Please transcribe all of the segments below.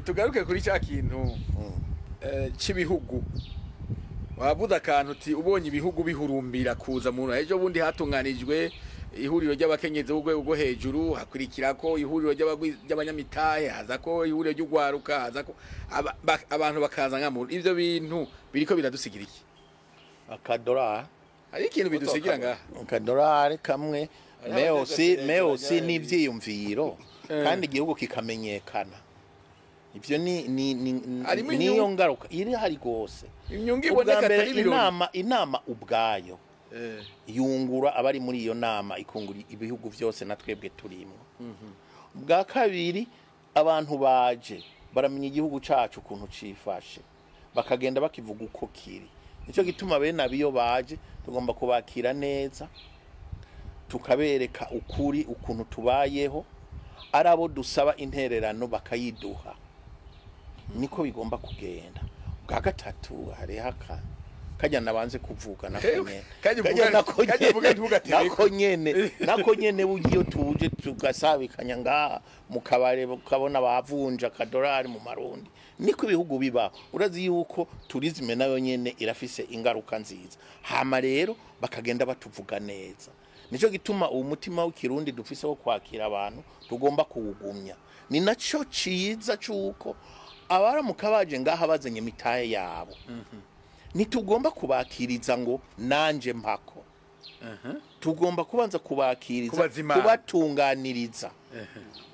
Tugaruke kuri cya kintu c'ibihugu. Wabuze akantu uti ubonye ibihugu bihurumbira kuza mu ejo bundi hatunganijwe ihuriro ry'abakenyezi b'urwego rwo hejuru, hakurikira ko ihuriro ry'abanyamitahe, haza ko ihuriro ry'ugwaruka, haza ko abantu bakaza nka mu ivyo bintu biriko biradusigira iki? Akadorari. Hari ikintu bidusigira ngaha. Akadorari kamwe. Hariho meosi abategetsi meosi bajya- n'ivyiyumviro, kandi igihugu kikamenyekana. Ivyo ni Harimo niyo inyungu. ngaruka iri hari gose. Imyungu Ubwa iboneka mbere, atari ibirori. inama ubwayo yungura abari muri iyo nama, ikungura ibihugu byose na twebwe turimo. Bwa kabiri, abantu baje baramenya igihugu cacu ukuntu cifashe, bakagenda bakivuga uko kiri. Nicyo gituma bene abiyo baje tugomba kubakira neza, tukabereka ukuri ukuntu tubayeho, ari abo dusaba intererano bakayiduha. Niko bigomba kugenda. Bwa gatatu, hariho aka kajya nabanze kuvuga nako nyene. Kajya uvuga- Kajya nako kajya uvuga nyene, ntugatereko. nako nyene burya iyo tuje tugasabikanya ngaha mu kabare, ukabona bavunja akadorari mu marundi, niko ibihugu bibaho. Urazi yuko tourisme nayo nyene irafise ingaruka nziza. Hama rero bakagenda batuvuga neza. Nico gituma uwo mutima w'ikirundi dufise wo kwakira abantu tugomba kuwugumya. Ni naco ciza cuko abaramuka baje ngaha bazanye imitahe yabo, ntitugomba kubakiriza ngo nanje mpako. Tugomba kubanza kubakiriza, Kubazimana. kubatunganiriza,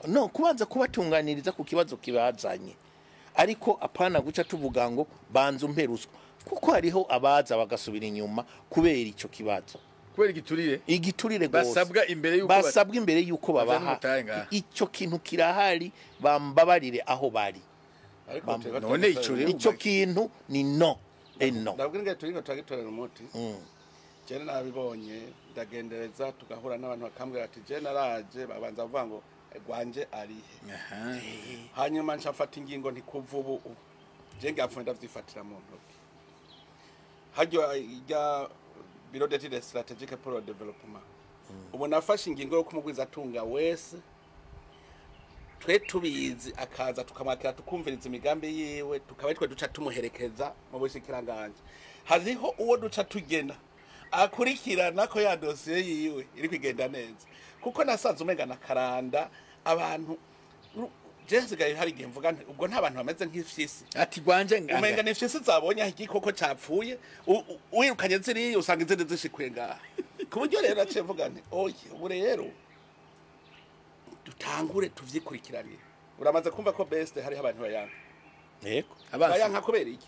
no kubanza kubatunganiriza ku kibazo kibazanye, ariko apana guca tuvuga ngo banza umpe ruswa, kuko hariho abaza bagasubira inyuma kubera ico kibazo. Kubera igiturire. Igiturire gose. Basabwa imbere yuko Basabwa imbere yuko bazana babaha. umutahe ngaha. Ico kintu kirahari, bambabarire aho bari. Ariko None ico rero Ico kintu ni no e no. Ndabwira ngo turiko turagitorera umuti. Jene nabibonye, ndagendereza, tugahura n'abantu bakambwira ati je naraje, babanza bavuga ngo gwanje arihe. Hanyuma nca mfata ingingo nti kuva ubu je ngapfuye ndavyifatira mu ntoki. Haryo irya Bureau d'études stratégiques pour le développement, ubu nafashe ingingo yo kumugwiza atunga wese twe tubizi akaza, tukamwakira, tukumviriza imigambi yiwe, tukaba twe duca tumuherekeza mu bushikiranganji. Hariho uwo duca tugena akurikirana ko ya dosiye yiwe iri kugenda neza, kuko nasanze umenga na karanda abantu. Je nsigaye hari igihe mvuga nti ubwo nta bantu bameze nk'ifyisi. Ati gwanje nganga. Umenga ni ifyisi zabonye aho igikoko capfuye, wirukanye ziriya usanga izindi zishikuye ngaha. Ku buryo rero naciye mvuga nti oye, ubu rero dutangure tuvyikurikiranire. Uramaze kumva ko best hariho abantu bayanga. Yego. Abansi. Bayanka kubera iki?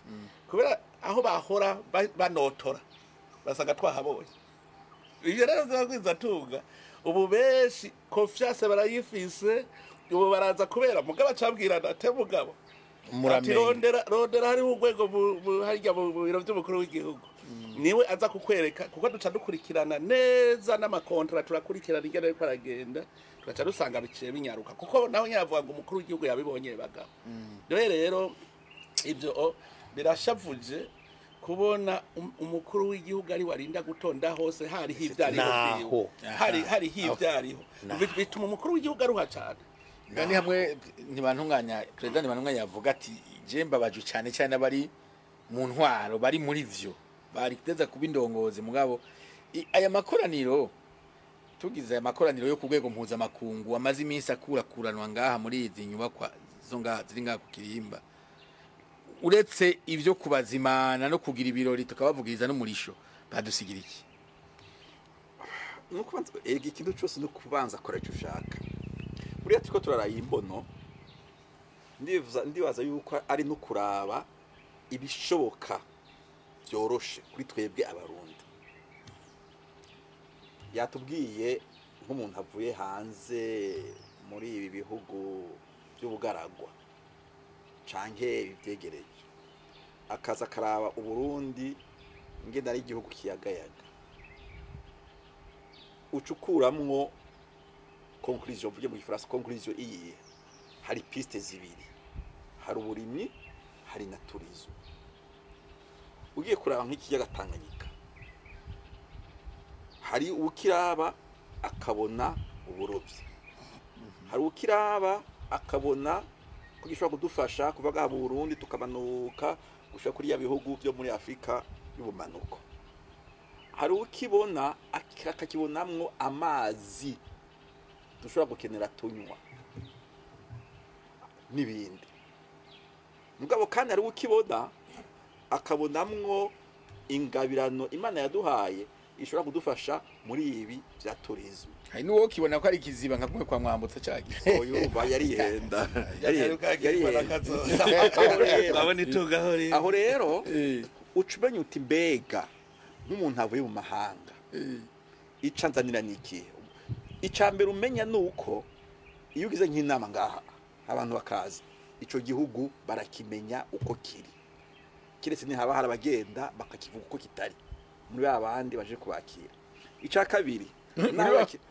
Kubera aho bahora banotora basanga twahabonye. Ibyo rero vyagwiza tunga ubu benshi confiance barayifise ubu, baraza kubera mugabo acabwirana ate mugabo ati Muramenye. Rondera, rondera, hariho urwego harya mu biro by'umukuru w'igihugu, niwe aza kukwereka, kuko duca dukurikirana neza n'amakontra, turakurikirana ingene ariko aragenda, tugaca dusanga biciye binyaruka, kuko nawe nyavuga ngo umukuru w'igihugu yabibonye bagabo. Rero ibyo birashavuje kubona umukuru w'igihugu ari warinda gutonda hose hariho ivyariho. Naho. Vyiwe. Hariho ivyariho. Bituma umukuru w'igihugu aruha cane. Nga ni hamwe Ntibantunganya, perezida Ntibantunganya yavuga ati je mbabajwe cyane cyane abari mu ntwaro, bari muri vyo, bari kuteza kuba indongozi. Mugabo aya makoraniro tugize, aya makoraniro yo ku rwego mpuzamakungu amaze iminsi akurakuranwa ngaha muri izi nyubakwa zo ngaha ziri ngaha ku Kirimba, uretse ivyo kubazimana no kugira ibirori tukabavugiriza n'umurisho, badusigira iki? Nukubanza erega ikintu cyose no kubanza kora icyo ushaka. Buriya turiko turaraye imbono, ndibaza yuko ari no kuraba ibishoboka byoroshe kuri twebwe Abarundi. Yatubwiye nk'umuntu avuye hanze muri ibi bihugu by'ubugaragwa canke ibyegereje, akaza akaraba Uburundi ingene ari igihugu kiyagayaga, ucukuramwo conclusion, mvuge mu gifaransa conclusion iyihe? Hari piste zibiri: hari uburimyi, hari na tourisme. Ugiye kuraba nk'ikiyaga Tanganyika, hari ukiraba akabona uburovyi, hari ukiraba akabona ko gishobora kudufasha kuva ngaha mu Burundi tukamanuka gushika kuri ya bihugu byo muri Afrika y'ubumanuko. Hari ukibona akakibonamwo amazi dushobora gukenera tunywa n'ibindi. Mugabo kandi hari ukibona akabonamwo ingabirano Imana yaduhaye ishobora kudufasha muri ibi bya tourisme. Hari n'uwo kibona ko ari ikiziba nka kumwe kwa Mwambutsa cagiye. Oyumva yarihenda. Yarihenda. Babona itungaho rero. Aho rero uca umenya uti mbega nk'umuntu avuye mu mahanga ica nzanira ni ikihe? Ica mbere umenya ni uko iyo ugize nk'inama ngaha abantu bakaza, ico gihugu barakimenya uko kiri, kiretse ntihaba hari abagenda bakakivuga uko kitari muri ba bandi baje kubakira. Ica kabiri,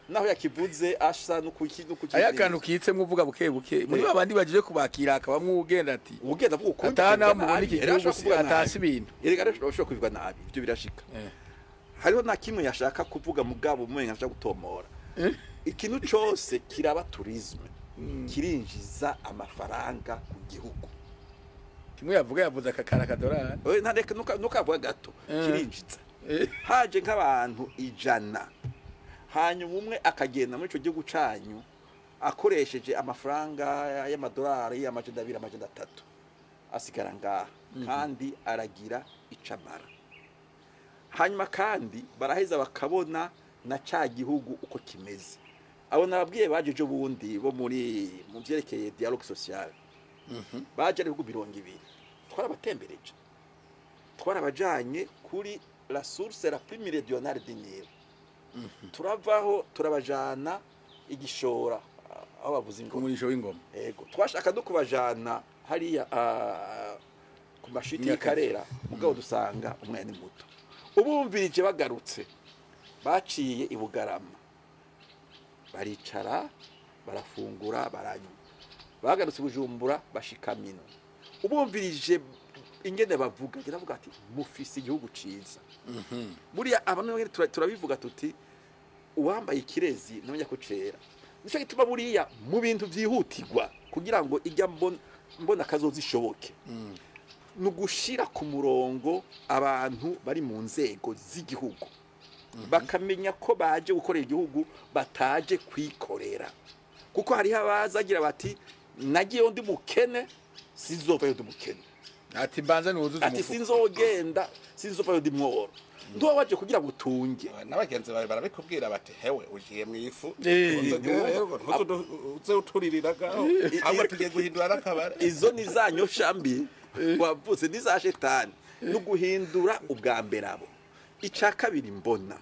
naho yakivuze asa n'ukuki Aya akantu kitsemwo uvuga buke buke muri ba bandi baje kubakira akabamwo ugenda ati ugenda avuga ukundi atana mubona iki gihugu atasi ibintu. Erega rero ushobora kubivuga nabi, ibyo birashika. Hariho na kimwe yashaka kuvuga mugabo umwe ashaka gutomora. Ikintu cose kiraba tourisme kirinjiza amafaranga ku gihugu. Kimwe yavuga yavuze akakara kadorari. Oye ntareka nukavuga gato kirinjiza. Haje nk'abantu 100 hanyuma umwe akagenda muri ico gihugu canyu akoresheje amafaranga y'amadolari 200 300 asigara ngaha kandi aragira icamara. Hanyuma kandi baraheza bakabona na ca gihugu uko kimeze. Abo nababwiye baje ejo bundi bo muri mu vyerekeye dialogue social. Baje ari ibihugu 20 twarabatembereje, twarabajanye kuri la source la plus méridionale du Nil. Turavaho turabajana igishora aho bavuza ingoma, umurisho w'ingoma. Ego twashaka no kubajana hariya ku mashiti y'Ikarera, mugabo dusanga umwana muto. Ubumvirije bagarutse baciye i Bugarama, baricara barafungura baranywa, bagarutse Bujumbura bashikamino. Ubumvirije ingene bavuga, kiravuga ati mufise igihugu ciza. Buriya abantu turabivuga tuti uwambaye ikirezi namenya ko cera. Nico gituma buriya mu bintu vyihutirwa kugira ngo ijya mbona kazozishoboke nugushira ku murongo abantu bari mu nzego z'igihugu, bakamenya ko baje gukorera igihugu bataje kwikorera. Kuko hariho abazagira bati nagiye ndi mukene sizovayo ndi mukene, ati mbanza nuzuze ati sinzogenda sizovayo ndi mworo. Ndo waje kugira gutunge n'abagenzi bawe barabikubwira bati hewe ujiye mu ifu uze utuririraga ahubwo tugiye guhindura n'akabara. Izo ni za nyoshambi wavutse ni za shetani no guhindura ubwa mbere abo. Ica kabiri mbona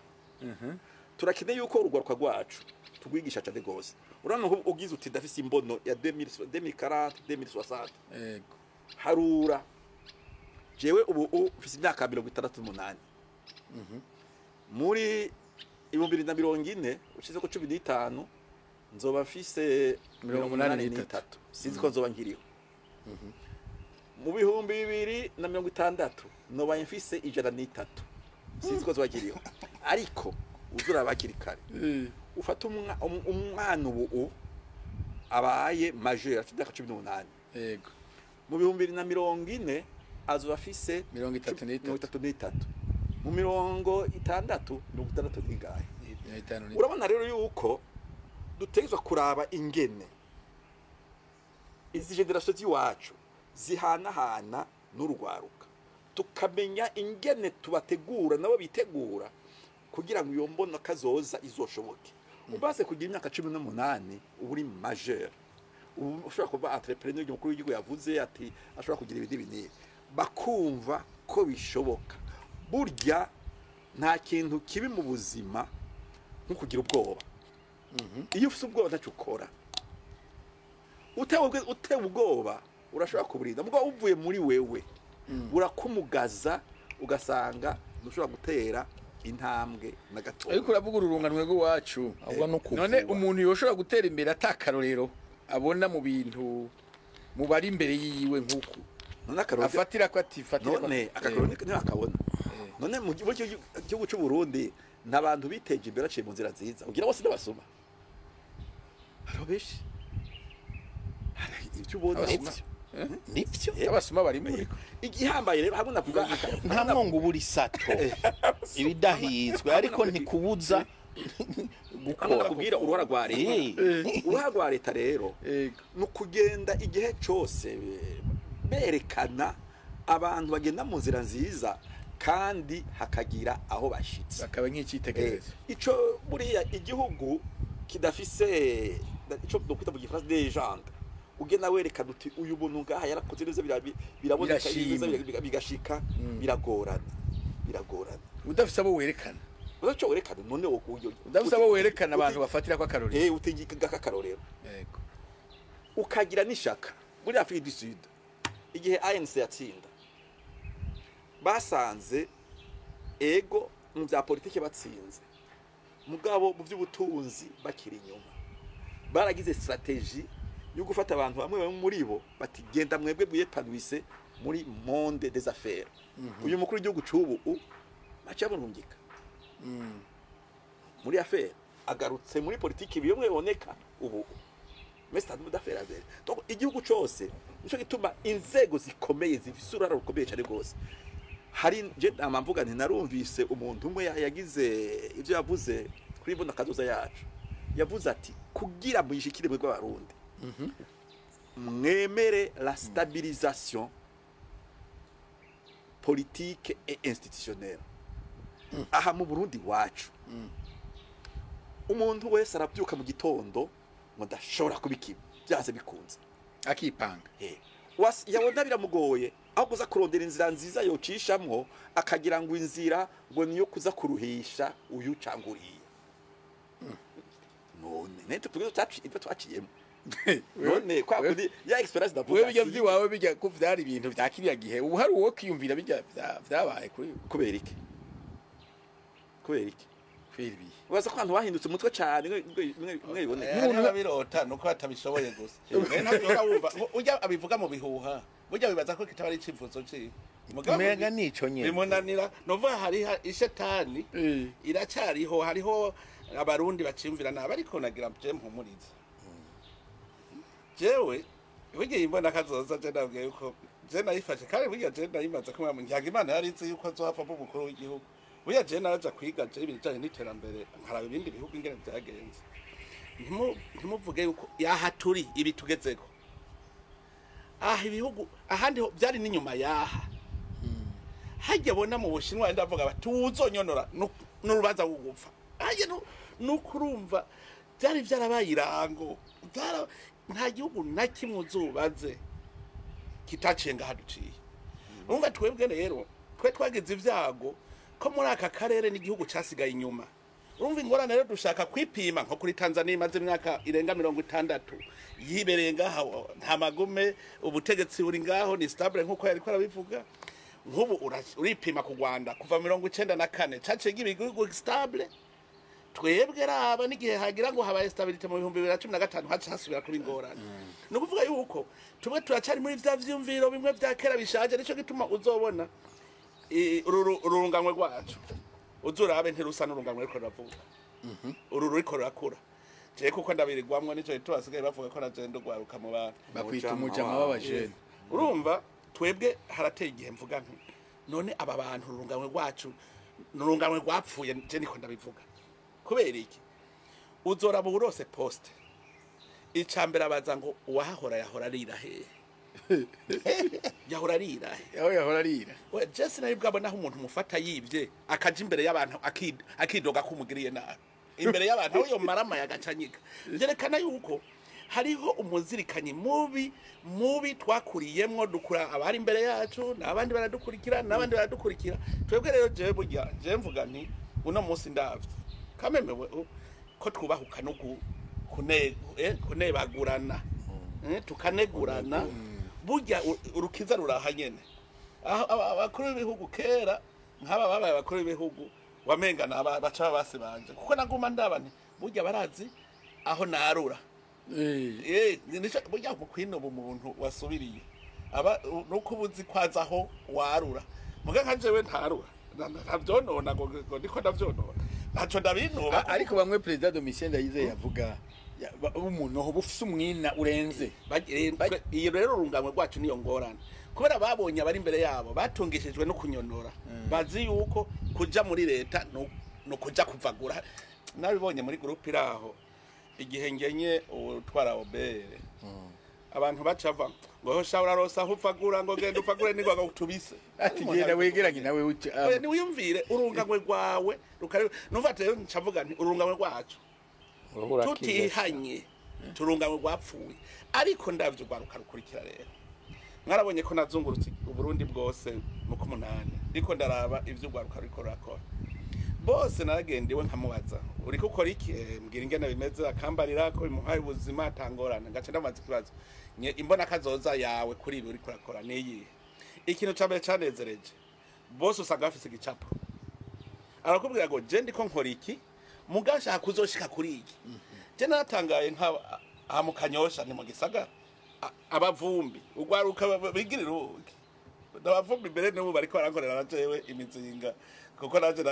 turakeneye yuko urugwaruka rwacu tugwigisha cyane gose. Urabona ko ugize uti ndafise imbono ya 2040 2060. Yego harura jewe ubu mfise imyaka 68. Muri 2040 ushize ko 15 nzoba mfise 83. Sinzi ko nzoba nkiriho. Mu 2060 noba mfise 103. Sinzi ko nzoba nkiriho. Ariko uzura bakiri kare. Ufata umwana ubu abaye majeur afite imyaka 18. Yego mu 2040 azoba afise 33. Mu 60 60 n'ingahe. Urabona rero yuko dutegerezwa kuraba ingene izi generation z'iwacu zihanahana n'urwaruka, tukamenya ingene tubategura nabo bitegura kugira ngo iyo mbona kazoza izoshoboke. Ubaze kugira imyaka 18 ubu uri majeur, ubu ushobora kuba entrepreneur. Umukuru w'igihugu yavuze ati ashobora kugira ibindi binini, bakumva ko bishoboka. Burya nta kintu kibi mu buzima nko kugira ubwoba. Iyo ufite ubwoba ntacyo ukora. Utewe ubwoba urashobora kuburinda, mugabo uvuye muri wewe burakumugaza ugasanga ntushobora gutera intambwe na gato. Ariko uravuga ururunganwe rw'iwacu, none umuntu yoshobora gutera imbere atakarorero abona mu bintu mu bari imbere yiwe nkuku afatira ko atifatira. None akakarorero ntiakabona. None mu gihugu cy'u Burundi n'abantu biteje imbere baciye mu nzira nziza ugira bose n'abasoma. Hariho benshi. Ibyo ubona Abasuma. Nivyo. Abasuma bari muri Igihambaye rero hamwe navuga Nta mwongo ubura isato ibidahizwe, ariko ntikubuza hamwe gukora. Nakubwira uruhara rwa leta. Uruhara rwa leta rero ni ukugenda igihe cyose berekana abantu bagenda mu nzira nziza kandi hakagira aho bashitse, bakaba nk'icyitegererezo. Ico buriya igihugu kidafise ico dokwita mu gifaransa légende, ugenda werekana uti uyu muntu ngaha yarakoze neza, biraboneka Birashimwa. neza, bigashika, biragorana, biragorana. Udafise abo werekana. Udaco werekana none wo Udafise abo werekana abantu bafatira ko akarorero. Utegeka akarorero, Yego. ukagira n'ishaka. Muri Afrique du Sud, igihe ANC yatsinda, basanze ego mu bya politike batsinze, mugabo mu by'ubutunzi bakiri inyuma. Baragize stratégie yo gufata abantu bamwe bamwe muri bo, bati genda mwebwe mwiyepanwise muri monde des affaires. Uyu mukuru w'igihugu c'ubu baca bamurungika muri affaires, agarutse muri politiki bimwe biboneka ubu, mais c'est un d'affaires azere. Donc igihugu cose nico gituma inzego zikomeye zifise uruhara rukomeye cyane rwose. Hari je namvuga nti narumvise umuntu umwe yagize ivyo yavuze kuri bona kazoza yacu, yavuze ati kugira muyishikire mwe rw'abarundi, mwemere la stabilisation politique et institutionnelle. Aha mu Burundi wacu umuntu wese arabyuka mu gitondo ngo ndashobora kubikima byanze bikunze, akipanga. Yabona biramugoye, aho kuza kurondera inzira nziza yocishamwo, akagira ngo inzira ngo niyo kuza kuruhisha uyu cyangwa uriya. None nete tugize ibyo twaciyemo none kwa kundi ya expérience ndavuga. Wewe bijya vyiwawe bijya ko vyari ibintu vya kiriya gihe, ubu hari uwo kwiyumvira bijya vyabaye kuri Kubera iki? Kubera iki? Kubera ibihe. Ubaza ko abantu bahindutse umutwe cyane mwe biboneka. Hariho ababirota nuko batabishoboye gusa. Rero ntabyo uhora wumva ujya abivuga mu bihuha, burya bibaza ko kitaba ari icifuzo ciwe. Mugabo Umenga nico nyene. Bimunanira novuga hariho ishetani iracyariho, hariho abarundi bacimvira nabi, ariko nagira je mpumurize. Jewe burya imbona kazoza, je nabwiye yuko je nayifashe, kandi burya je nayimaze kumwe ngiyaga Imana yari izi yuko azohavamo umukuru w'igihugu. Burya je naraja kwiga je ibijanye n'iterambere, nkaraba ibindi bihugu ingene vyagenze. Ntimuvuge yuko yaha turi ibi tugezeko aha, ibihugu ahandi ho byari n'inyuma yaha. Hajya bona mu Bushinwa ndavuga bati uzonyonora n'urubanza gupfa hajya nuko urumva byari byarabaye irango. Nta gihugu na kimwe uzubaze kitaciye ngaha duciye. Urumva twebwe rero twe twagize ibyago ko muri aka karere n'igihugu cyasigaye inyuma. Urumva ingorane rero dushaka kwipima nko kuri Tanzania imaze imyaka irenga 60 yibereye ngaha, nta magume, ubutegetsi buri ngaho ni stable nkuko yariko arabivuga. Nk'ubu uripima ku Rwanda kuva 94 caciye igihugu stable. Twebwe raba n'igihe hagira ngo habaye stabilité mu 2015 haca hasubira kuba ingorane. Ni ukuvuga yuko tumwe turacari muri vya vyumviro bimwe vya kera bishaje. Nico gituma uzobona ururunganwe rwacu, uzurabe ntirusa n'urunganwe ruriko ruravuka, uru ruriko rurakura. Jewe kuko ndabirirwamwo, nico gituma basigaye bavuga ko naje ndugwaruka mu bantu. Bakwita umujama w'abajene. Urumva twebwe harateye igihe mvuga nti none aba bantu urunganwe rwacu ni urunganwe rwapfuye. Je niko ndabivuga. Kubera iki? Uzoraba urose poste, icambere abaza ngo uwahahora yahora arira hehe, yahora arira he? Aho yahora arira. We je sinari bwabona aho umuntu mufata yivye akaja imbere y'abantu akidoga ko umugiriye nabi imbere y'abantu, aho yo marama yagacanyika. Byerekana yuko hariho umuzirikanyi mubi mubi twakuriyemwo, dukura abari imbere yacu n'abandi baradukurikira n'abandi baradukurikira. Twebwe rero jewe burya jewe mvuga nti uno munsi ndavye kamemewe ko twubahuka no kunebagurana, tukanegurana. Burya urukiza ruraha nyene. Aho abakuru b'ibihugu kera nk'aba babaye abakuru b'ibihugu wamenga naba baca base banje, kuko naguma ndaba nti burya barazi aho narura. Nico burya mu kwinoba umuntu wasubiriye aba nuko ubuzi kwaza aho warura. Muga nka jewe ntarura, ntavyonona ngo ndiko ndavyonona, ntaco ndabinuba. Ariko bamwe Perezida Domitien Ndayizeye yavuga Umunoho bufise umwina urenze. Iyo rero urunganwe rwacu niyo ngorane, kubera babonye abari imbere yabo batungishijwe no kunyonora, bazi yuko kuja muri leta no kuja kuvagura. Nabibonye muri groupe iraho igihe ngenye utwara obere, abantu bacava ngo sha urarosa aho uvagura, ngo genda uvagure nigwa gutubise. Ati genda wegeranye nawe uti Oya, niwiyumvire urunganwe rwawe rukare. Numva rero ncavuga nti urunganwe rwacu tutihanye turunganwe rwapfuye, ariko ndavyo rwaruka rukurikira. Rero mwarabonye ko nazungurutse Uburundi bwose mu kumunani, ndiko ndaraba ivyo urwaruka ruriko rurakora. Bose naragendewe nkamubaza: "Uriko ukora iki?" Mbwira ingene bimeze, akambarira ko bimuhaye ubuzima atangorana. Ngaca ndamubaza ikibazo: "Nye imbona kazoza yawe kuri ibi uriko urakora niyihe?" Ikintu ca mbere canezereje, bose usanga bafise igicapo. Arakubwira ngo: "Je ndiko nkora iki, mugashaka kuzoshika kuri iki." Je naratangaye, nka aha mu Kanyosha, ni mu gisagara, abavumbi, urwaruka bigirira ubuki abavumbi mbere n'ubu bariko barankorera na jewe imizinga, kuko nanje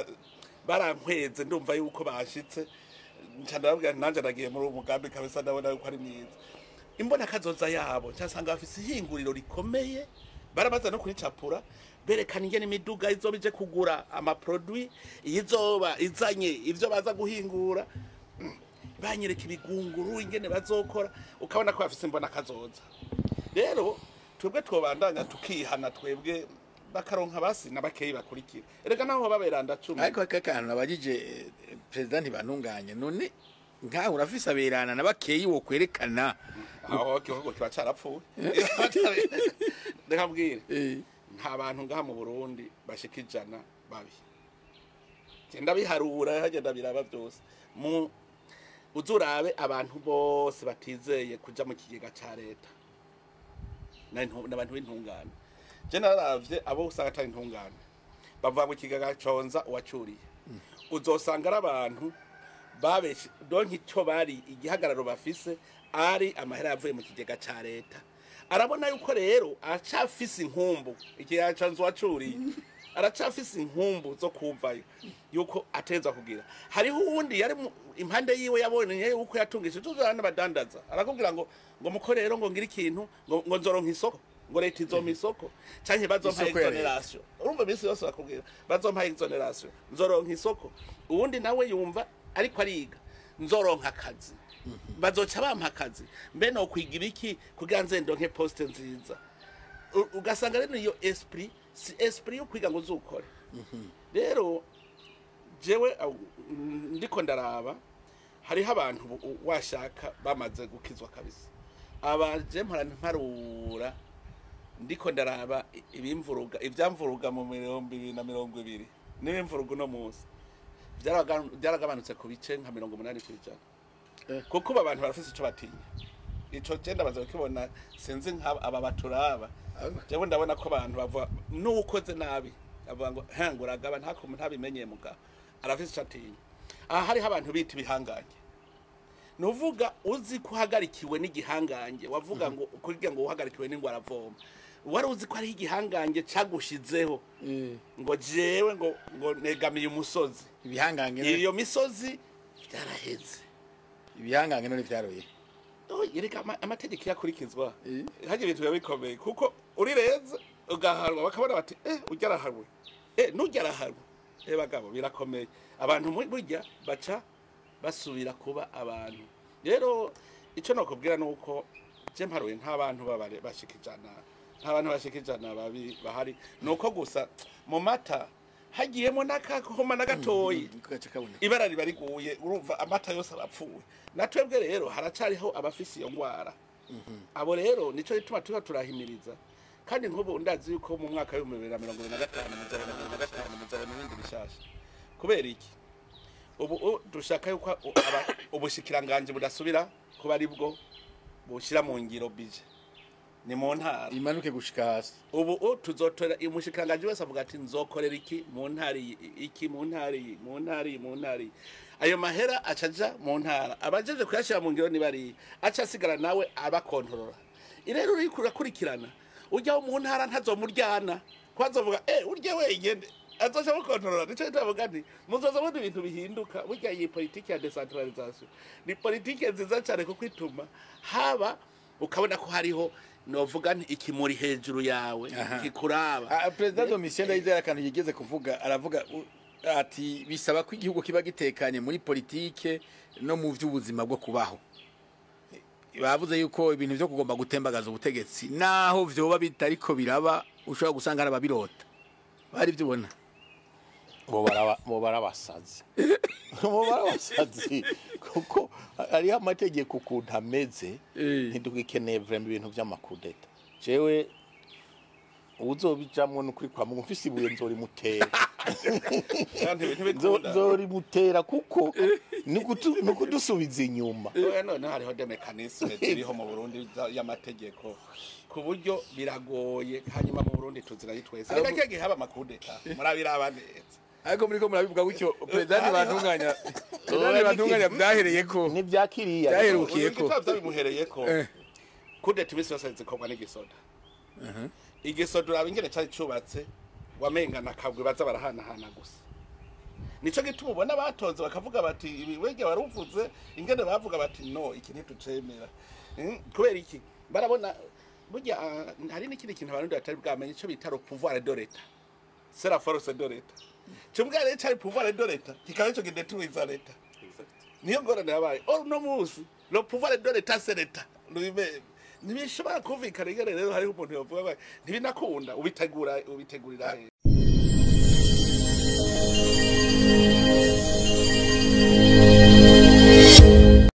barankweze, ndumva yuko bashitse, nca ndababwira nti nanje nagiye muri uwo mugambi kabisa, ndabona yuko ari mwiza. Imbona kazoza yabo, nsanga bafise ihinguriro rikomeye, baramaze no kuricapura, berekana ingene imiduga izoba ije kugura amaproduit, izoba izanye ivyo baza guhingura, banyereka ibigunguru ingene bazokora, ukabona ko bafise imbona kazoza. Rero twebwe twobandanya tukihana, twebwe bakaronka basi na bakeyi bakurikira, erega naho baberanda 10. Ariko aka kantu nabajije perezida Ntibantunganye, none nkaho urafise aberana na bakeyi wo kwerekana? Aho igihugu kiba carapfuye. Reka mbwire, nta bantu ngaha mu Burundi bashika 100 babi. Genda biharura, hagenda biraba byose mu uzurabe abantu bose batizeye kuja mu kigega ca leta n'abantu b'intungane. Je naravye abo usanga atari intungane bavuga mu kigega conza uwacuriye, uzosanga ari abantu babeshe donc icyo bari, igihagararo bafise ari amahera yavuye mu kigega ca leta. Arabona yuko rero acafise inkumbu, ikigega ca uwacuriye, aracafise inkumbu zo kumvayo yuko ateza kugira. Hariho uwundi yari impande yiwe yabonye yuko yatungishije tuzana n'abadandaza, arakubwira ngo muko rero ngo ngira ikintu, ngo nzoronka isoko, ngo leta izompa isoko canke bazompa Isoko ya leta. exoneration. Urumva iminsi yose bakubwira bazompa exoneration, nzoronka isoko. Uwundi nawe yumva ariko ariga: "Nzoronka akazi, bazoca bampa akazi, mbe no kwiga ibiki kugira nze ndonke poste nziza?" Ugasanga rero iyo esprit si esprit yo kwiga ngo uzukore. Rero jewe ndiko ndaraba hariho abantu washaka bamaze gukizwa kabisa. Aba je mpora mparura, ndiko ndaraba ibimvuruga, ivyamvuruga mu 2020 n'ibimvuruga uno munsi byaragabanutse ku bice nka 80%, kuko ubu abantu barafise ico batinya. Ico je ndabaza kukibona, sinzi nka aba baturaba, jewe ndabona ko abantu bavuga n'ukoze nabi avuga ngo ngo uragaba ntabimenyeye, mugabo arafise ico atinya. Aha hariho abantu bita ibihangange, nuvuga uzi ko uhagarikiwe n'igihangange, wavuga ngo kugira ngo uhagarikiwe n'ingwa aravoma, wari uzi ko hariho igihangange cagushizeho, ngo jewe ngo negamiye umusozi. Ibihangange Iyo misozi byaraheze. Ibihangange none vyaroye? Oh, yereka amategeko yakurikizwa, hajya ibintu biba bikomeye, kuko uri reza ugahanwa, bakabona bati: "Ujya arahanwe, nujya arahanwe." Bagabo, birakomeye. Abantu burya baca basubira kuba abantu. Rero icyo nakubwira ni uko je mparuye nta bantu babare bashika 100, nta bantu bashika 100 babi bahari. Ni uko gusa mu mata hagiyemo n'akakoma na gatoyi, gace kaboneka. Ibara riba riguye, urumva amata yose arapfuye. Na twebwe rero haracariho abafise iyo ngwara. Abo rero nico gituma tuba turahimiriza. Kandi nk'ubu ndazi yuko mu mwaka w'2025 muzabona ibindi bishasha. Kubera iki? Ubu dushaka yuko ubushikiranganji budasubira kuba ari bwo bushyira mu ngiro budget, ni mu ntara. Imanuke gushika hasi. Ubu tuzotora umushikiranganji wese avuga ati: "Nzokorera iki mu ntara iyi, iki mu ntara iyi, mu ntara iyi, mu ntara iyi." Ayo mahera acaja mu ntara, abajeje kuyashyira mu ngiro niba ariye, aca asigara nawe abakontorora. Rero uriko urakurikirana ujyaho mu ntara, ntazomuryana ko azovuga urye wenyene. Azoca mukontorora. Nico ndavuga nti muzoza mubona ibintu bihinduka. Burya iyi politiki ya décentralisation ni politiki nziza cyane, kuko ituma haba ukabona ko hariho, novuga nti, ikimuri hejuru yawe kikuraba. Ah, Perezida Domitien Ndayizeye akantu yigeze kuvuga, aravuga ati bisaba ko igihugu kiba gitekanye muri politike no mu by'ubuzima bwo kubaho. Bavuze yuko ibintu byo kugomba gutembagaza ubutegetsi, naho vyoba bitariko biraba, ushobora gusanga hari ababirota bari byo ubona. Bo barabasazi, bo barabasazi, kuko hariho amategeko ukuntu ameze. Ntidugikeneye vraiment ibintu vy'ama coups d'État. Jewe uzobijamwo nukuri kwa Mungu mfise ibuye nzorimutera. Kandi ntibikunda. Nzorimutera kuko ni ukudusubiza inyuma. Oya, none hariho des mécanismes ziriho mu Burundi y'amategeko, ku buryo biragoye. Hanyuma mu Burundi tuzirayi twese, reka kiya gihe haba ama coups d'État murabiraba neza. Ariko muriko murabivuga gutyo, Perezida Ntibantunganya, Perezida Ntibantunganya, byahereye ko n'ivyakiriya. Byaherukiye ko. Igitabo byabimuhereye ko coup d'État imisi yose zikorwa n'igisoda. Igisoda uraba ingene cari cubatse, wamengana akabwe baza barahanahana gusa. Nico gituma ubona batonze bakavuga bati ibi wege waruvuze ingene bavuga bati no, iki ntitucemera. Kubera iki? Barabona burya, hari n'ikindi kintu abarundi batari bwamenye, ico bita le pouvoir de l'État, c'est la force de l'État. Cyo rero cari pouvoir de l'État kikaba ico kidetruiza l'État. Niyo ngorane yabaye. Or uno munsi le pouvoir de l'État, c'est l'État lui-même. Ntibishobora kumvikana ingene rero hariho umuntu yovuga ngo ntibinakunda, ubitegura, ubitegurira he?